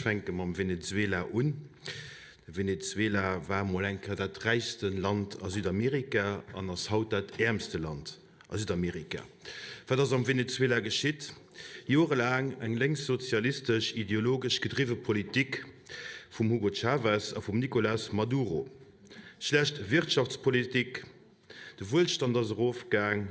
fänke mam Venezuela un. De Venezuela war emol eng Kéier dat räichste Land a Südamerika an ass haut dat äermste Land a Südamerika. Wat ass am Venezuela geschitt? Jorelaang eng lénkssozialistesch, ideologesch gedriwwe Politik vum Hugo Chavez a vum Nicolas Maduro. Schlecht Wirtschaftspolitik, de Wuelstand ass erofgaang,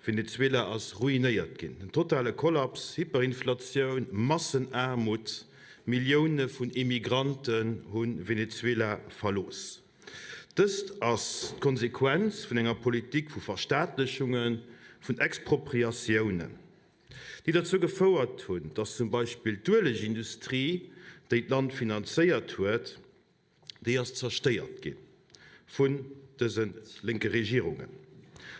Venezuela ass ruinéiert ginn. Den totale Kollaps, Hyperinflatioun, Massenaarmut, Millioune vun Emigranten hu Venezuela verlooss. Dëst ass d'Konsequenz vun enger Politik vu Verstaatlechungen, vun Expropriatiounen, déi derzou gefouert hunn, dass zum Beispill d'Uelegindustrie, déi d'Land finanzéiert huet, déi ass zerstéiert gi vun dëse lénke Regierungen.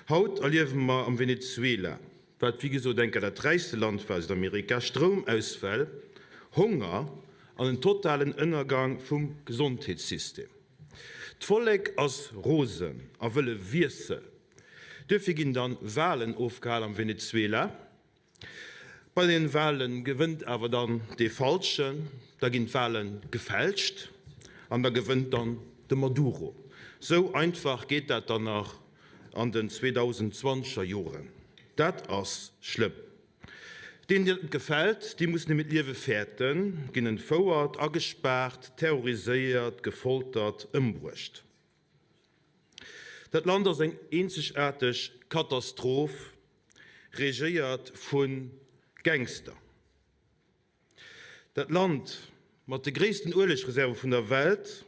Haut erliewe mer am Venezuela, wat wéi gesot enker dat räichste Land war a Südamerika, Stroumausfäll, Honger an en totalen Ënnergang vum Gesondheetssystem. D'Vollek ass rosen a wëll e Wiessel. Duerfir ginn dann Walen ofgehal am Venezuela. Bei den Walen gewënnt awer dann dee Falschen, da ginn d'Walen gefälscht an da gewënnt dann de Maduro. Sou einfach geet dat dann nach an den 2020er Joren. Dat ass schlëmm. Deenen, déi dat net gefält, déi mussen ëm hiert Liewe fäerten, ginn entfouert, agespaart, terroriséiert, gefoltert, ëmbruecht. Dat Land ass eng eenzegaarteg Katastroph, regéiert vu Gangster. Dat Land mat de gréissten Uelegreserve vun der Welt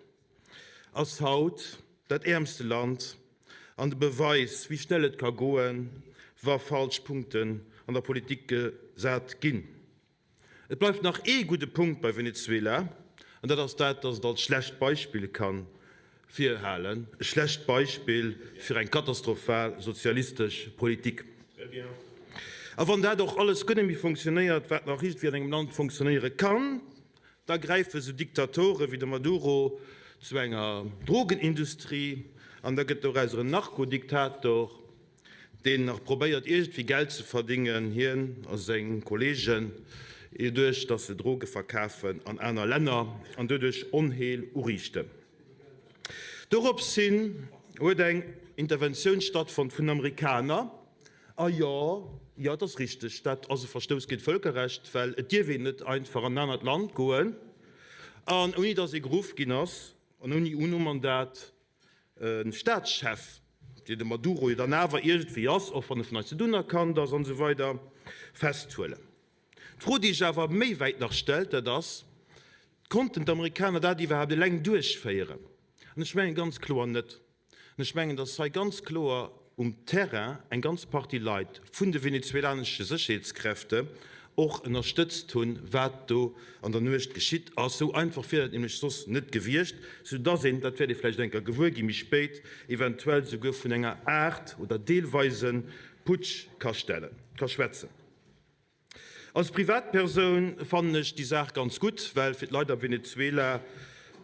ass haut dat äermste Land an de Beweis, wéi schnell et ka goen, wa falsch Punkten an der Politik gesat ginn. Et bleift nach ee gudde Punkt bei Venezuela, an dat ass dat, datt et als schlecht Beispill ka virhalen, e schlecht Beispill fir eng katastrophal sozialistesch Politik. A wann dat och alles guer net méi fonctionnéiert, wat nach iergendwéi an engem Land fonctionnéiere kann, da gräife sou Diktatore wéi de Maduro zu enger Drogenindustrie an da gëtt dorauser en Narkodiktator, deen nach probéiert iergendwéi Geld ze verdingen, hien a seng Kollegen, doduerch datt se Droge verkafen an aner Länner an doduerch Onheel uriichten. Dorops hin huet eng Interventioun stattfonnt vun den Amerikaner. A jo, jo, et ass richteg, dat ass e Verstouss géint d'Vëlkerrecht, well et dierf een net einfach an en anert Land goen an ouni datt ee geruff ginn ass an ouni UNO-Mandat e Staatschef, deen de Maduro jo dann awer iergendwéi ass, och wann e vun eis net unerkannt ass an esou weider, festhuelen. D'Fro, déi sech awer méi wäit nach stellt, dat ass, Konnten d'Amerikaner dat iwwerhaapt eleng duerchféieren? An ech mengen ganz kloer net. An ech mengen, datt hei ganz kloer um Terrain eng ganz Partie Leit vun de venezuelanesche Sécherheetskräfte och ënnerstëtzt hunn, wat do an der Nuecht geschitt ass. Sou einfach wier dat nämlech soss net gewiescht, soudatt een, dat wäert ee vläicht eng Kéier gewuer gi méi spéit, eventuell souguer vun enger Aart oder deelweise Putsch ka stellen, ka schwätzen. Als Privatpersoun fannen ech déi Saach ganz gutt, well fir d'Leit a Venezuela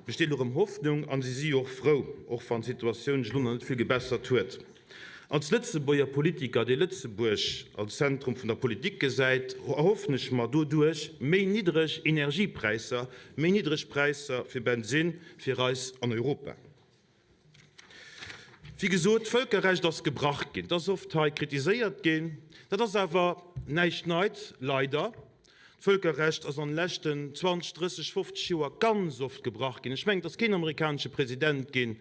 besteet elo erëm Hoffnung an si si jo och frou, och wann d'Situatioun sech elo nach net vill gebessert huet. Als Lëtzebuerger Politiker, dee Lëtzebuerg als Zentrum vun der Politik gesäit, erhoffen ech mer doduerch méi niddreg Energiepräisser, méi niddreg Präisser fir Bensinn fir eis an Europa. Wéi gesot, d'Vëlkerrecht ass gebrach ginn. Dat ass oft hei kritiséiert ginn. Dat ass awer näischt Neits, leider. D'Vëlkerrecht ass an de leschten 20, 30, 50 Joer ganz oft gebrach ginn. Ech mengen, et ass keen amerikanesche President ginn,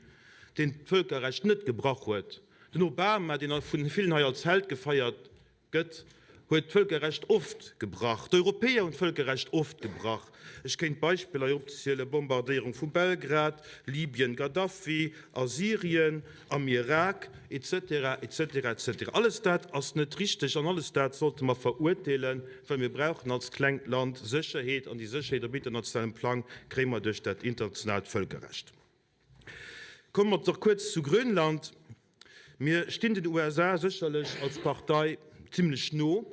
deen d'Vëlkerrecht net gebrach huet. Den Obama, deen vun villen hei als Held gefeiert Gëtt, huet d'Vëlkerrecht oft gebrach. D'Europäer hunn d'Vëlkerrecht oft gebrach. Ech kéint Beispiller hei opzielen, Bombardéierung vu Belgrad, Libyen, Gaddafi, a Syrien, am Irak, etc. Etc. Etc. Alles dat ass net richteg an alles dat sollte mer verurteelen, well mir brauchen als klengt Land Sécherheet an déi Sécherheet op internationalem Plang kréie mer duerch dat internationaalt Vëlkerrecht. Komme mer doch kuerz zu Grönland. Mir stinn den USA sécherlech als Partei zimlech no.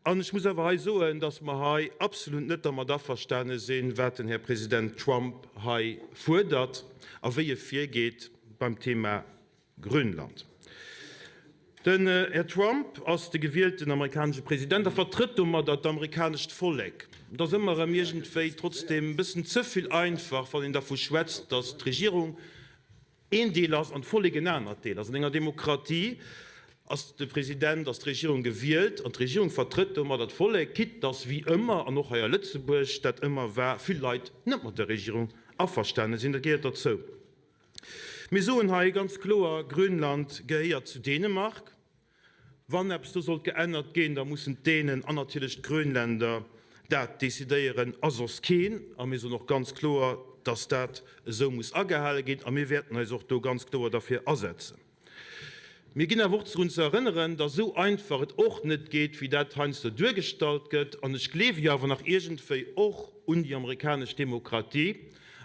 An ech muss awer hei soen, dass mer hei absolut net dermat averstane sinn, wat den Här President Trump hei fuerdert a wéi e virgeet beim Thema Grönland. Den Här Trump ass de gewielten amerikanesche President a vertrëtt domadder d'amerikanescht Vollek. Et ass ëmmer erëm iergendwéi trotzdem e bëssen ze vill einfach, wann een dervu schwätzt, datt d'Regierung een Deel ass an d'Vollek en anert Deel ass. An enger Demokratie ass de President, ass d'Regierung gewielt an d'Regierung vertrëtt domadder d'Vollek, quitte datt wéi ëmmer, an och hei a Lëtzebuerg dat ëmmer war, vill Leit net mat der Regierung averstane sinn. Dat gehéiert derzou. Mir soen hei ganz kloer, Grönland gehéiert zu Dänemark. Wann eppes do sollt geännert ginn, da mussen d'Dänen an natierlech d'Grönländer dat decidéieren a soss keen. A mir soen och ganz kloer, dass dat esou muss agehale ginn a mir wäerten eis och do ganz kloer derfir asetzen. Mir ginn awer och drun ze erënneren, dass esou einfach et och net geet, wéi dat heiansdo duergestallt gëtt. An ech gleewe jo awer nach iergendwéi och un déi amerikanesch Demokratie.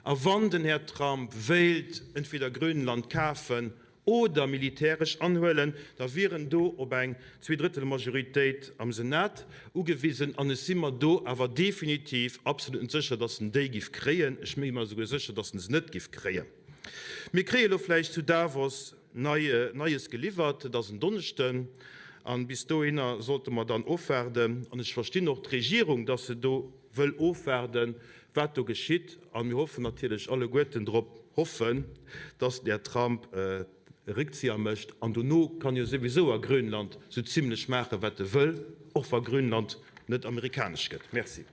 A wann den Här Trump wéilt entweder Grönland kafen oder militäresch anhuelen, da wier en do op eng Zweedrëttelmajoritéit am Senat ugewisen. An ech si mer do awer definitiv absolut net sécher, datt en déi giff kréien. Ech si mer esouguer sécher, datt en se net giff kréien. Mir kréie lo vläicht zu Davos Neies geliwwert. Et ass en Donneschden an bis dohinner sollte mer dann ofwaarden. An ech verstinn och d'Regierung, datt se do wëll ofwaarden, wat do geschitt, a mir hoffen natierlech alleguerten drop hoffen, dass den Här Trump e Réckzieher mécht, an dono kann jo souwisou a Grönland sou zimlech maachen, wat e wëll, och wa Grönland net amerikanesch gëtt. Merci.